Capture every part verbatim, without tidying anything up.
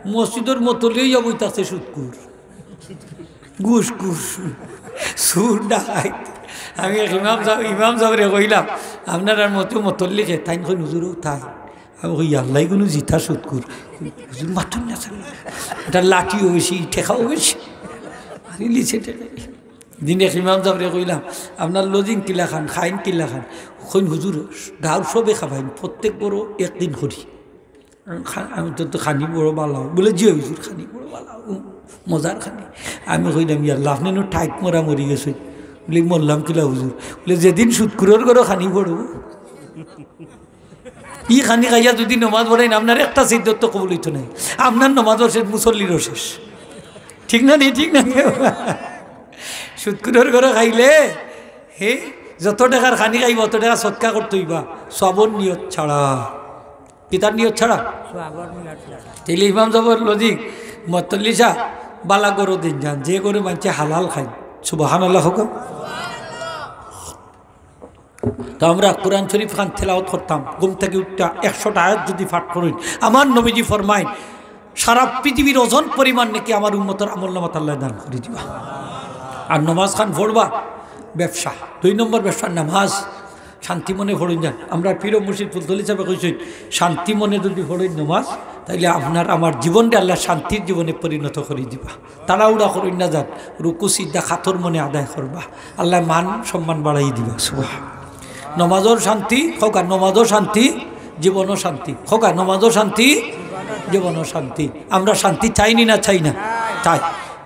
মসজিদর মতল্লি অইয়া বই থাকছে সুদখুর, ঘুষখুর, চুর ডাকাইত। আমি এক ইমাম সাব, ইমাম সাবরে কইলাম, "আপনারার মতো মতল্লি কে?" তাইন কইন, "হুজুর, অউ তাই।" আমি কই, "ইয়াল্লা, ইগুন যেতা সুদখুর।" হুজুর মাতইন না, স্যার। ইটা লাঠিও বেশি, ঠেকাও বেশি। আরে লিছে ঠেকা। দিন এক ইমাম সাবরে কইলাম, "আপনার লজিং কিলা খান, খাইন কিলা খান?" কইন, "হুজুর, গাঁওর সবে খাবাইন, প্রত্যেক ঘরো একদিন করি।" আমি খা-, আমি তো, তো খানি বড় বালা। বলে, "জি হুজুর, খানি বড় বালা, উ, মজার খানি।" আমি কইলাম, "ইয়াল্লা, আপনে নু টাইট মরা মরি গেছইন।" বলে, "মরলাম কিলা হুজুর?" বলে, "যেদিন সুদখুরর ঘরো খানি পড়বো।" ই খানি খাইয়া যুদি নমাজ পড়ইন, আপনার একটা সিজদাত তো কবুল অইতো নায়, আপনার নমাজও শেষ, মুসল্লিরও শেষ। ঠিক না নি? ঠিক না নি? সুদখুরর ঘরো খাইলে, হে, যত টেকার খানি খাইবা, অত টেকা সদকা করতে অইবা, সওয়াবর নিয়ত ছাড়া। কিতার নিয়ত ছাড়া? সওয়াবর নিয়ত ছাড়া। তাইলে ইমাম সাবর লজিক, মতল্লি সাব, বালা ঘরো দিন যান, যে ঘরো মানষে হালাল খাইন। সুবহানাল্লাহ কউক্কা। তো আমরা কোরআন শরীফ খান তেলাওয়াত করতাম, ঘুম থাকি উঠিয়া একশোটা আয়াত যুদি পাঠ করইন, আমার নবীজি ফরমাইন, সারা পৃথিবীর ওজন পরিমাণ নেকি আমার উম্মতর আমলনামাত আল্লায় দান করি দিবা। আর নমাজ খান পড়বা, ব্যবসা, দুই নম্বর ব্যবসা নমাজ। শান্তি মনে পড়ইন যান। আমরার পীর ও মুর্শিদ ফুলতলি সাবে কইছইন, "শান্তি মনে যুদি পড়ইন নমাজ, তাইলে আপনার আমার জীবনরে আল্লায় শান্তির জীবনে পরিণত করি দিবা।" তাড়াহুড়া করইন না যান, রুকু সিজদা খাতর মনে আদায় করবা, আল্লায় মান সম্মান বাড়াই দিবা। সুবহান। নমাজর শান্তি, কউক্কা, নমাজও শান্তি, জীবনও শান্তি। কউক্কা, নমাজও শান্তি, জীবনও শান্তি। আমরা শান্তি চাই নি না চাই না? চাই।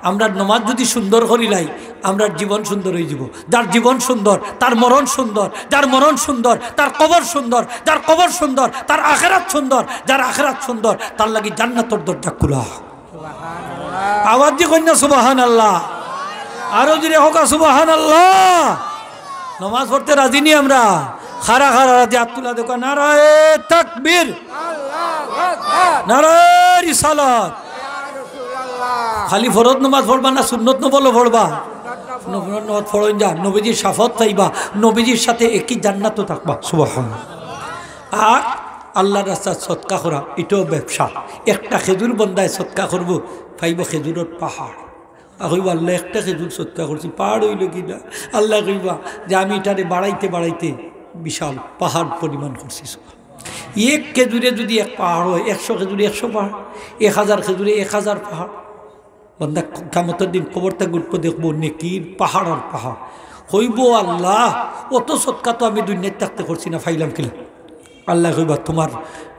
আমরা নমাজ যুদি সুন্দর করিলাই, আমরার জীবন সুন্দর অইযিবো। যার জীবন সুন্দর, তার মরণ সুন্দর, যার মরণ সুন্দর, তার কবর সুন্দর, যার কবর সুন্দর, তার আখেরাত সুন্দর, যার আখেরাত সুন্দর, তার লাগি জান্নাতর দরজা খুলা। আওয়াজ দি কইন না সুবহানাল্লাহ। আরো জোরে কউক্কা সুবহানাল্লাহ। নমাজ পড়তে রাজি নি আমরা? খাড়া খাড়া রাজি, আত তুলা দেউক্কা। নারায়ে তাকবীর, নারায়ে রিসালাত। খালি ফরজ নমাজ পড়বা না সুন্নত নফলও পড়বা? সুন্নত নমাজ পড়ইন যান, নবীজির শাফাত পাইবা, নবীজির সাথে একই জান্নাতো থাকবা। সুবহান। আর আল্লার রাস্তাত সদকা করা, ইটাও ব্যবসা। একটা খেজুর বন্দায় সদকা করবো, পাইবো খেজুরর পাহাড়। আর কইবা, "আল্লা, একটা খেজুর সদকা করছি, পাহাড় অইলো কিনা?" আল্লায় কইবা যে, "আমি ইটারে বাড়াইতে বাড়াইতে বিশাল পাহাড় পরিমাণ করছি।" এক খেজুরে যুদি এক পাহাড় অয়, একশো খেজুরে একশো পাহাড়, এক হাজার খেজুরে এক হাজার পাহাড়। বন্দা কিয়ামতর দিন কবর থাকি উঠবো, দেখবো নেকির পাহাড় আর পাহাড়। কইবো, "আল্লা, অত সদকা তো আমি দুনিয়াত থাকতে করছি না, পাইলাম কিলা?" আল্লায় কইবা, "তুমার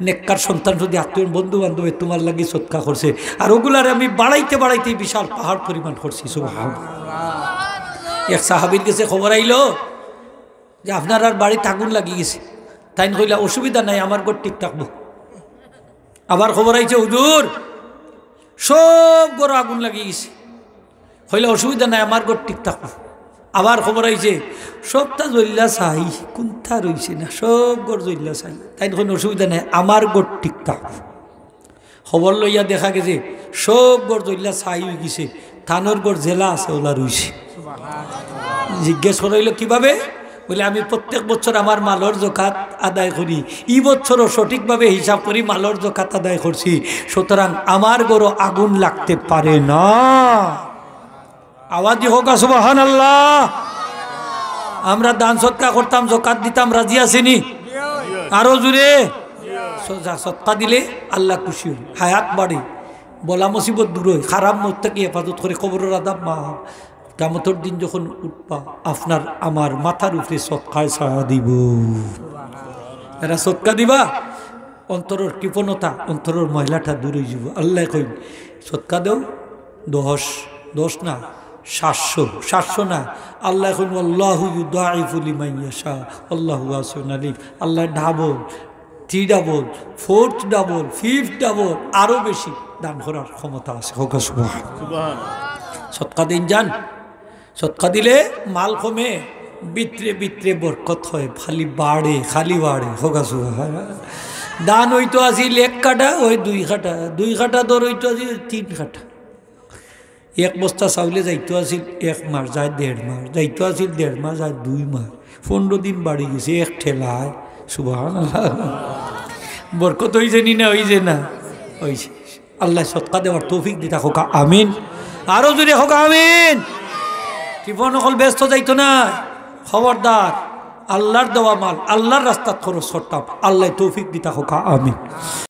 নেককার সন্তান যুদি আত্মীয় বন্ধু বান্ধবে তুমার লাগি সদকা করছে, আর অগুলারে আমি বাড়াইতে বাড়াইতে বিশাল পাহাড় পরিমাণ করছি।" সুবহানাল্লাহ। এক সাহাবীর গেছে খবর আইলো যে, "আপনারার বাড়িত আগুন লাগি গেছে।" তাইন কইলা, "অসুবিধা নাই, আমার ঘর ঠিক থাকবো।" আবার খবর আইছে, "হুজুর, সব ঘরো আগুন লাগি গেছে।" কইলা, "অসুবিধা নাই, আমার ঘর ঠিক থাকবো।" আবার খবর আইছে, "সবতা জ্বলিয়া ছাই, কুন্তা রইছে না, সব ঘর জ্বলিয়া ছাই।" তাইন কইন, "অসুবিধা নাই, আমার ঘর ঠিক থাকবো।" খবর লইয়া দেখা গেছে, সব ঘর জ্বলিয়া ছাই অইগেছে, তানর ঘর যেলা আছে, অলা রইছে। জিজ্ঞেস করা অইলো, "কিভাবে?" বলে, "আমি প্রত্যেক বছর আমার মালর জকাত আদায় করি, ই বছরও সঠিকভাবে হিসাব করি মালর জকাত আদায় করছি, সুতরাং আমার ঘরো আগুন লাগতে পারে না।" আওয়াজ দি কউক্কা সুবহানাল্লাহ। আমরা দান সদকা করতাম, জকাত দিতাম, রাজি আছি নি? আরো জোরে। স-, সদকা দিলে আল্লা খুশি অইন, হায়াত বাড়ে, বালা মুসিবত দূর অয়, খারাপ মউত থাকি হেফাজত করে, কবরর আযাব মাফ। কিয়ামতর দিন যখন উঠবা, আপনার আমার মাথার উপরে সদকায় ছায়া দিবো। এরা সদকা দিবা, অন্তরর কৃপণতা, অন্তরর ময়লাটা দূর অইযিবো। আল্লায় কইন, "সদকা দেও, দশ, দশ না, সাতশো, সাতশো না।" আল্লায় কইন, "ওয়াল্লাহু ইউদাইফু লিমান ইয়াশা, ওয়াল্লাহু ওয়াসিউন আলিম।" আল্লায় double, three double, fourth double, fifth double, আরো বেশি দান করার ক্ষমতা আছে। কউক্কা সুবহান। সুবহান। সদকা দিন যান, সদকা দিলে মাল কমে, ভিতরে ভিতরে বরকত হয়, খালি বাড়ে, খালি বাড়ে। কউক্কা সুবহান। ধান অইতো আছিল এক কাঠা, অয় দুই কাঠা, দুই কাঠা দর অইতো আছিল তিন কাঠা। এক বস্তা চাউলে যাইতো আছিল এক মাস, যায় দেড় মাস, যাইতো আছিল দেড় মাস, যায় দুই মাস। পনরো দিন বাড়ি গেছে এক ঠেলায়। সুবহানাল্লাহ। বরকত অইছে নি না অইছে না? অইছে। আল্লায় সদকা দেওয়ার তৌফিক দিতা কউক্কা আমিন। আরো জোরে কউক্কা আমিন। টিপন অকল বেহেস্তো যাইতো না, খবরদার। আল্লার দেওয়া মাল আল্লার রাস্তাত খরচ করতাম, আল্লায় তৌফিক দিতা কউক্কা আমিন।